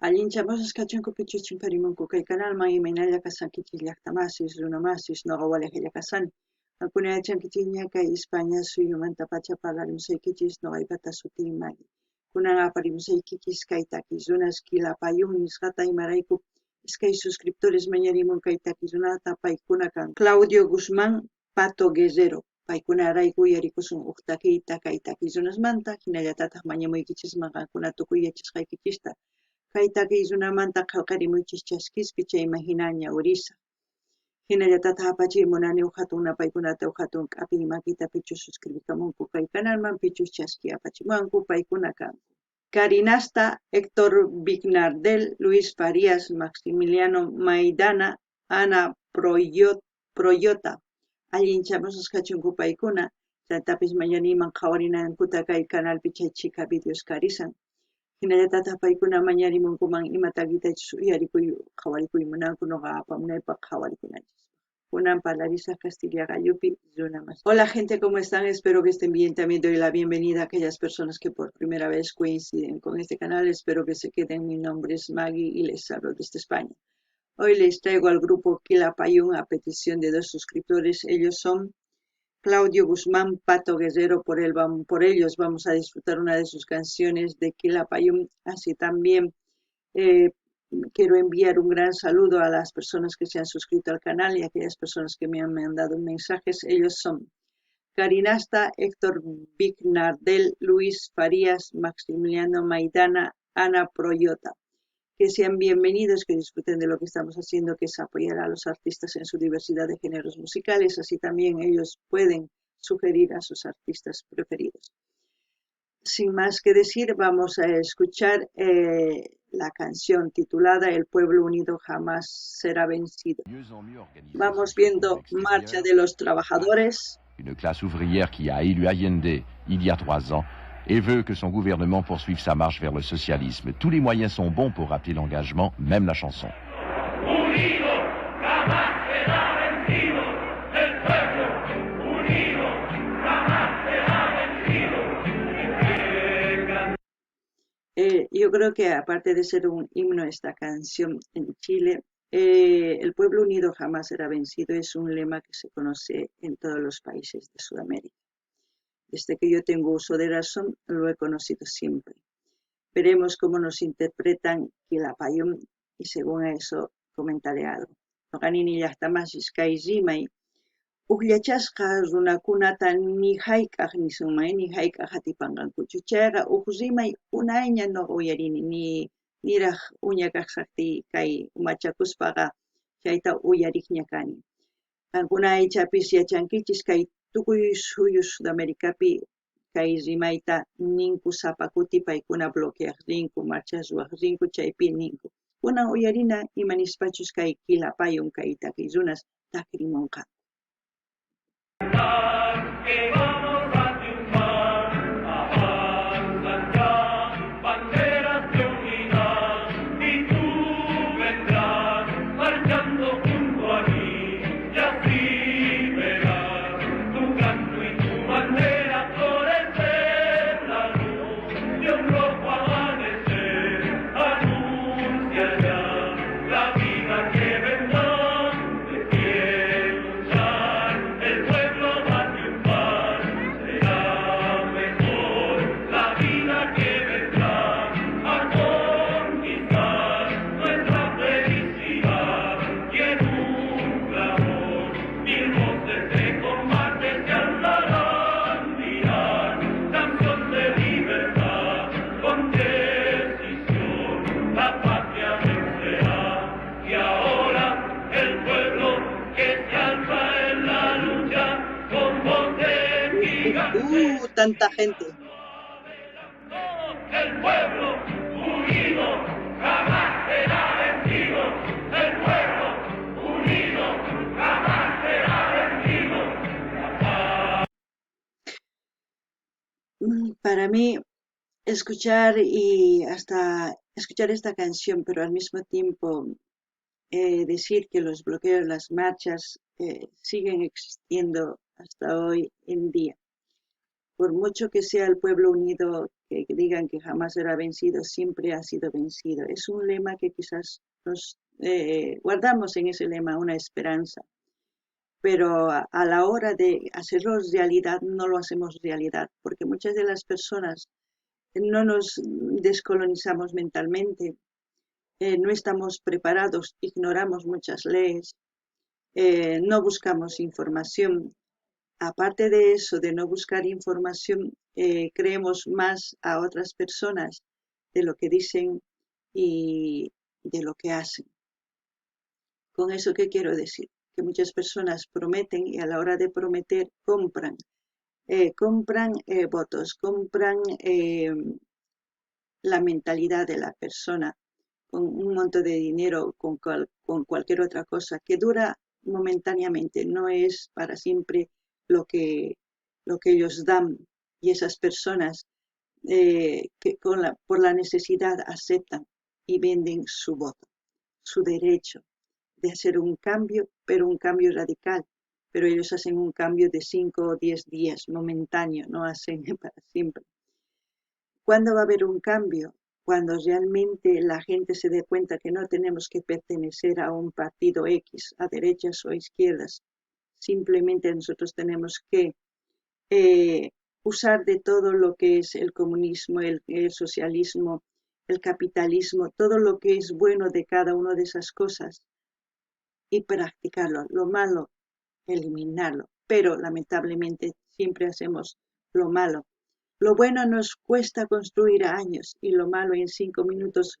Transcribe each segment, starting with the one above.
Allinchamusqas kachunku pichus chimparimunku kay kanalman imaynalla kashankichis llaqtamasis, runamasis, noqa walejlla kashani. Qankuna yachankichisña kay España suyumantapacha parlarimusaykichis noqaypata sutiy Maggie. Kunan aparimusaykichis kay takiy runas Quilapayún nisqata imarayku iskay suscriptores mañarimun kay takiy runata paykuna kanku. Claudio Guzmán, Pato Guerrero. Paykunarayku uyarikusun uj takiyta kay takiy runasmanta, hinallatataj mañamuykichisman qankuna tukuy yachasqaykichista kay takiy runamanta qhelqarimuychis chaskispi chayman hina ñawirisaj. Hinallatataj apachiy munani uj hatun napaykunata uj hatun k'apiy makita pichus suscribikamunku kay kanalman pichus chaski apachimuwanku paykuna kanku. Karinasta, Héctor Vignardel, Luis Farías, Maximiliano Maidana, Ana Proyota. Allinchamusqas kachunku paykuna, chantapis mañaniyman qhawarinankuta kay canalpi chay chhika videos karisan. Hinallatataj paykuna mañarimunkuman ima takiytachus uyarikuy qhawarikuy munanku noqa apamunaypaj qhawarikunanchispaj. Kunan parlarisaj Castilla qallupi runa mas. Hola gente, ¿cómo están? Espero que estén bien. También doy la bienvenida a aquellas personas que por primera vez coinciden con este canal. Espero que se queden. Mi nombre es Maggie y les hablo desde España. Hoy les traigo al grupo Quilapayún a petición de dos suscriptores. Ellos son Claudio Guzmán, Pato Guerrero. Por, él, por ellos vamos a disfrutar una de sus canciones de Quilapayún. Así también quiero enviar un gran saludo a las personas que se han suscrito al canal y a aquellas personas que me han mandado mensajes. Ellos son Karinasta, Héctor Vignardel, Luis Farías, Maximiliano Maidana, Ana Proyota. Que sean bienvenidos, que disfruten de lo que estamos haciendo, que es apoyar a los artistas en su diversidad de géneros musicales. Así también ellos pueden sugerir a sus artistas preferidos. Sin más que decir, vamos a escuchar la canción titulada El pueblo unido jamás será vencido. Vamos viendo Marcha de los Trabajadores. Une classe ouvrière qui a élu Allende il y a 3 ans et veut que son gouvernement poursuive sa marche vers le socialisme. Tous les moyens sont bons pour rappeler l'engagement, même la chanson. Unido jamás será vencido. El pueblo unido jamás será vencido. Yo creo que aparte de ser un himno esta canción en Chile, el pueblo unido jamás será vencido es un lema que se conoce en todos los países de Sudamérica. Desde que yo tengo uso de razón, lo he conocido siempre. Veremos cómo nos interpretan Quilapayún y según eso comentaré algo. Noqa nini llaqtamasis kay rimay ujllachasqa runakunata ni hayk'aq nisunman ni hayk'aq atipanqankuchu. Chayqa uj rimay unayña noqa uyarini ni niraj uña kashajtiy kay umachakuspaqa chayta uyariqña kani. Qankuna ichapis yachankichis kay tukuy suyu Sudamericapi kay rimayta ninku sapa kuti paykuna bloqueaq rinku, marchas ruwaq rinku chaypi ninku. Kunan uyarina ima nispachus kay Quilapayún kay takiy runas takirimunqanku. Que vamos a triunfar, avanzan ya banderas de unidad y tú vendrás marchando junto a mí y así verás tu canto y tu bandera florecer la luz de un rojo amanecer anuncia ya la vida que vendrá de pie luchar el pueblo va a triunfar será mejor la vida que vendrá a conquistar nuestra felicidad y en un clamor mil voces de combate se alzarán dirán canción de libertad con decisión la patria vencerá y ahora el pueblo que se alza en la lucha con voz de gigante. Tanta gente. El pueblo unido jamás será vencido. El pueblo unido jamás será vencido. Para mí, escuchar y hasta escuchar esta canción, pero al mismo tiempo decir que los bloqueos, las marchas siguen existiendo hasta hoy en día. Por mucho que sea el pueblo unido, que digan que jamás será vencido, siempre ha sido vencido. Es un lema que quizás nos guardamos en ese lema una esperanza, pero a la hora de hacerlo realidad no lo hacemos realidad, porque muchas de las personas no nos descolonizamos mentalmente, no estamos preparados, ignoramos muchas leyes, no buscamos información. Aparte de eso, de no buscar información, creemos más a otras personas de lo que dicen y de lo que hacen. ¿Con eso qué quiero decir? Que muchas personas prometen y a la hora de prometer compran. Compran votos, compran la mentalidad de la persona con un monto de dinero, con cualquier otra cosa que dura momentáneamente, no es para siempre lo que ellos dan, y esas personas que por la necesidad aceptan y venden su voto, su derecho de hacer un cambio, pero un cambio radical. Pero ellos hacen un cambio de 5 o 10 días, momentáneo, no hacen para siempre. ¿Cuándo va a haber un cambio? Cuando realmente la gente se dé cuenta que no tenemos que pertenecer a un partido X, a derechas o a izquierdas. Simplemente nosotros tenemos que usar de todo lo que es el comunismo, el socialismo, el capitalismo, todo lo que es bueno de cada una de esas cosas y practicarlo. Lo malo, eliminarlo. Pero lamentablemente siempre hacemos lo malo. Lo bueno nos cuesta construir años y lo malo en 5 minutos,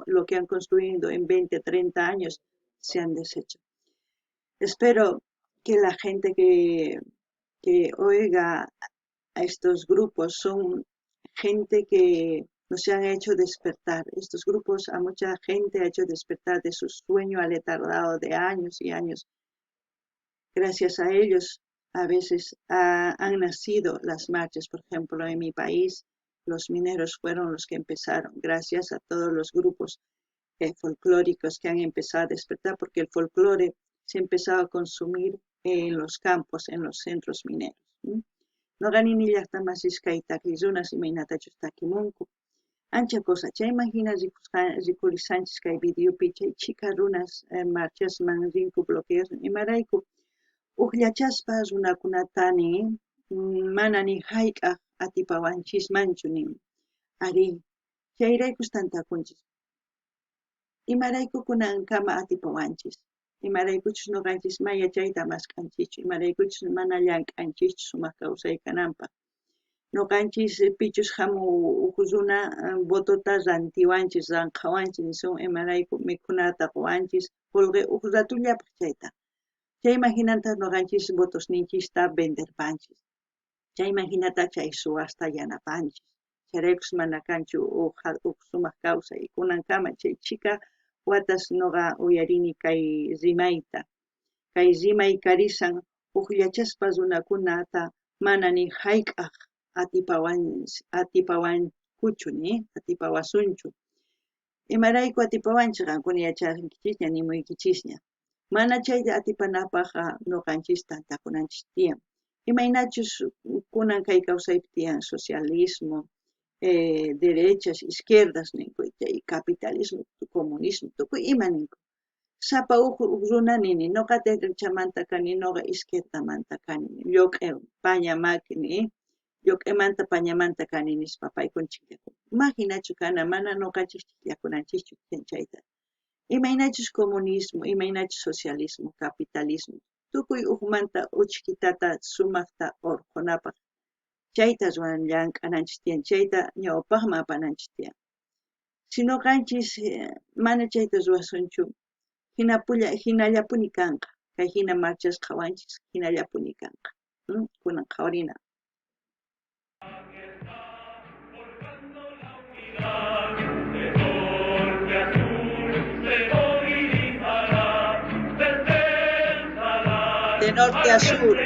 lo que han construido en 20, 30 años, se han deshecho. Espero que la gente que oiga a estos grupos son gente que nos han hecho despertar. Estos grupos a mucha gente ha hecho despertar de su sueño aletargado de años y años. Gracias a ellos a veces han nacido las marchas. Por ejemplo, en mi país, los mineros fueron los que empezaron, gracias a todos los grupos folclóricos que han empezado a despertar, porque el folclore se empezó a consumir en los campos, en los centros mineros. Noqa nini llaqtamasis kay takiy runas imaynatachus takimunku. Ancha cosa, chayman hina rikurisanchis kay videopi chay chhika runas marchasman rinku bloqueos imarayku ujllachaspa runakunata nin mana ni hayk'aq atipawanchismanchu nin. Arí, chayraykus tantakunchis. Imarayku kunankama atipawanchis. Imaraykuchus noqanchis mana yachayta mask'anchischu, imaraykuchus mana llank'anchischu sumaq kawsay kananpaq. Noqanchis pichus hamu uj runa votota rantiwanchis, ranqhawanchis nisun imarayku mikhunata quwanchis qullqi uj ratullapaq chayta. Chayman hinataq noqanchis votosninchista venderpanchis. Chayman hinata chay suwasta yanapanchis. Chayraykus mana kanchu uj sumaq kawsay. Kunankama chay chhika watas noqa uyarini kay rimayta. Kay rimay karisan ujllachaspa runakunata mana ni hayk'aq atipawankuchu ni atipawasunchu. Imarayku atipawanchik qankuna yachankichisña nimuykichisña. Mana chayta atipanapaqqa noqanchis tantakunanchis tiyan. Imaynachus kunan kay kawsaypi tiyan socialismo, derechas, izquierdas ninku, chay capitalismo, comunismo, tukuy ima ninku. Sapa uj runa nini, noqa derechamanta kani, noqa izquierdamanta kani, lloq'e paña maki ni, lloq'emanta pañamanta kani nispa paykuna chikllakun. Ma hinachu kana, mana noqanchis chikllakunanchischu chayta. Imaynachus comunismo, imaynachus socialismo, capitalismo, tukuy ujmanta uchkitata sumaqta urqhunapaq. Chayta ruwan llank'ananchis tiyan, chayta ñawpaqman apananchis tiyan. Si noqanchis mana chayta ruwasunchu, hinallapuni kanqa. Kay hina marchas qhawanchis, hinallapuni kanqa. Kunan qhawarina. De norte a sur.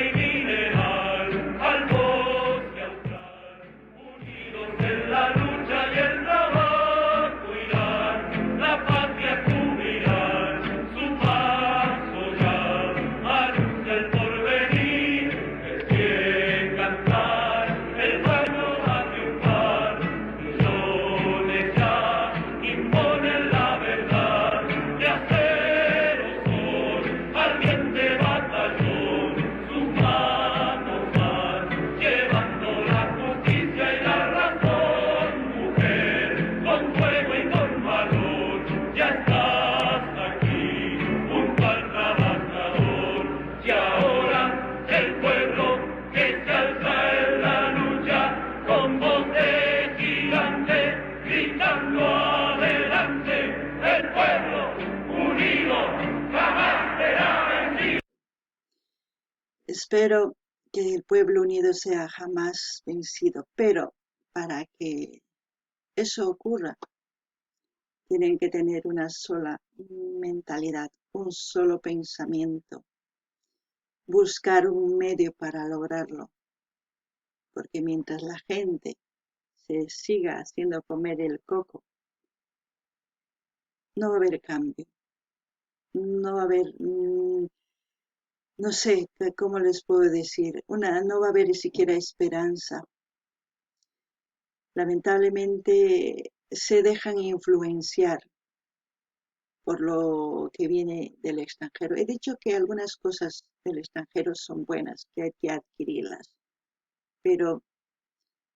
Espero que el pueblo unido sea jamás vencido, pero para que eso ocurra, tienen que tener una sola mentalidad, un solo pensamiento, buscar un medio para lograrlo, porque mientras la gente se siga haciendo comer el coco, no va a haber cambio, no va a haber, no sé cómo les puedo decir, no va a haber ni siquiera esperanza. Lamentablemente se dejan influenciar por lo que viene del extranjero. He dicho que algunas cosas del extranjero son buenas, que hay que adquirirlas, pero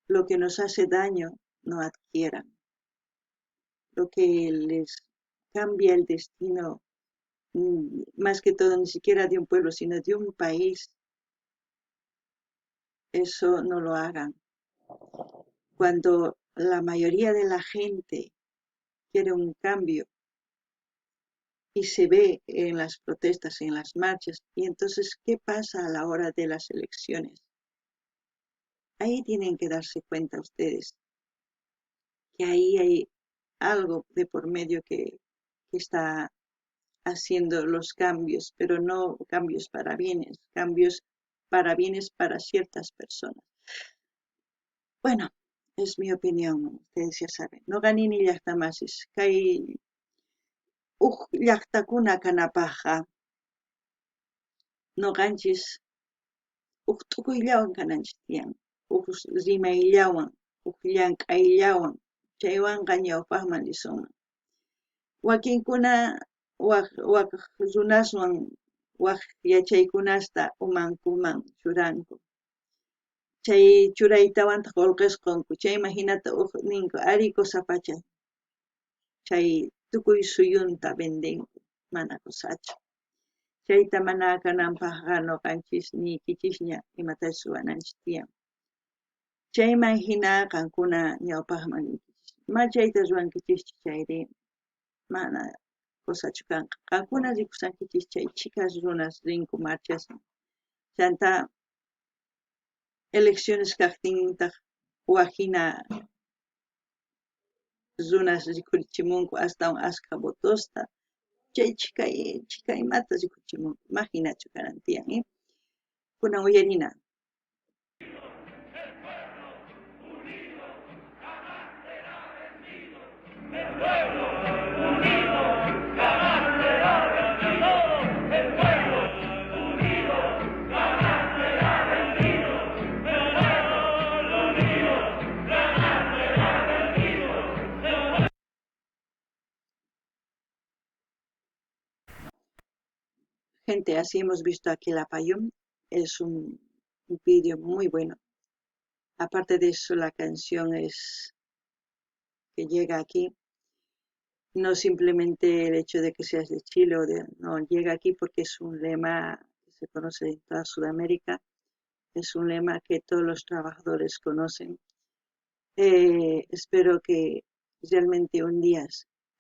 lo que nos hace daño no adquieran. Lo que les cambia el destino, más que todo, ni siquiera de un pueblo, sino de un país, eso no lo hagan. Cuando la mayoría de la gente quiere un cambio y se ve en las protestas, en las marchas, y entonces, ¿qué pasa a la hora de las elecciones? Ahí tienen que darse cuenta ustedes que ahí hay algo de por medio que está haciendo los cambios, pero no cambios para bienes, cambios para bienes para ciertas personas. Bueno, es mi opinión, ustedes ya saben. Noqa nini llaqtamasis, kay uj llaqtakuna kanapajqa noqanchis uj t'ukuyllawan kananchis tiyan, uj rimayllawan, uj llank'ayllawan, chaywanqa ñawpaqman risunman. Wakinkuna waj runaswan waj yachaykunasta umankuman churanku. Chay churaytawantaq qolqesqonku, chayman hinata uj ninku ari cosa pacha, chay tukuy suyunta vendenku, mana cosachu. Chayta mana kananpaqqa noqanchis niykichisña imatachus ruwananchis tiyan. Chayman hina qankuna ñawpaqman rinkichis. Ma chayta ruwankichischu chayri mana cosachu kanqa. Qankuna rikushankichis chay chhikas runas rinku marchasman. Chanta elecciones kaqtintaq wajina runas rikhurichimunku astawan askha votosta. Chay chhika imata rikuchimunku, ma hinachu kanan tiyan, Kunan uyarina. El pueblo unido jamás será vencido. El pueblo unido jamás será vencido. El pueblo unido jamás será vencido. El pueblo unido jamás será vencido. Gente, así hemos visto aquí la Payún. Es un vídeo muy bueno. Aparte de eso, la canción es que llega aquí. No simplemente el hecho de que seas de Chile o de, no, llega aquí porque es un lema que se conoce en toda Sudamérica. Es un lema que todos los trabajadores conocen. Espero que realmente un día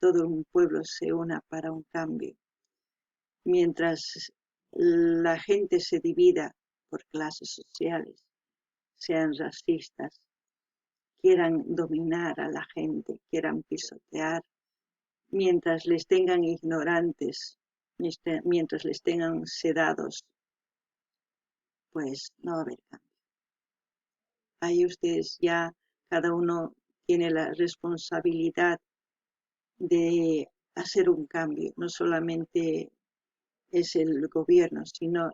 todo un pueblo se una para un cambio. Mientras la gente se divida por clases sociales, sean racistas, quieran dominar a la gente, quieran pisotear, mientras les tengan ignorantes, mientras les tengan sedados, pues no va a haber cambio. Ahí ustedes ya, cada uno tiene la responsabilidad de hacer un cambio, no solamente es el gobierno, sino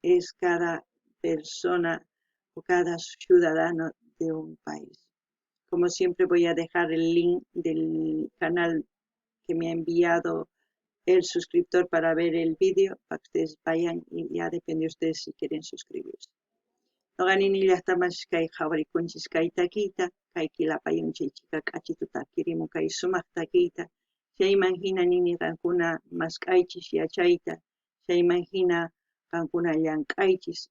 es cada persona o cada ciudadano de un país. Como siempre voy a dejar el link del canal que me ha enviado el suscriptor para ver el vídeo, para que ustedes vayan y ya depende de ustedes si quieren suscribirse. Noqa nini llaqtamasis kay qhawarikunchis kay takiyta, kay kilapayun chay chika k'achituta kirimu kay sumaq takiyta, chayman hina nini qankuna mask'aychis yachayta, chayman hina qankuna llank'aychis.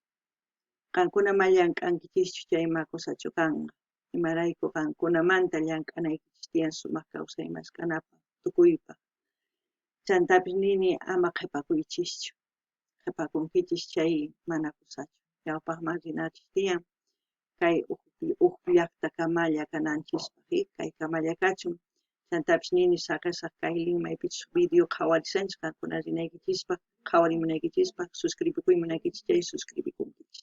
Qankuna ma llank'ankichischu chayma cosachu kanqa. Imarayku qankunamanta llank'anaykichis tiyan sumaq kawsay mask'anapaq tukuypaq. Chantapis nini ama qhipakuychischu. Qhipakunkichis chay mana cosachu. Ñawpajman rinachis tiyan kay uj llajtakamalla kananchispaj, kay kamalla kachun. Chantapis nini saqesaj kay link maypichus video qhawarisanchis qankuna rinaykichispaj, qhawarimunaykichispaj, suscribikuy munaykichis chay suscribikunkichis.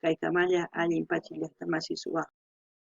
Kay kamalla allin pacha llajtamasis waj.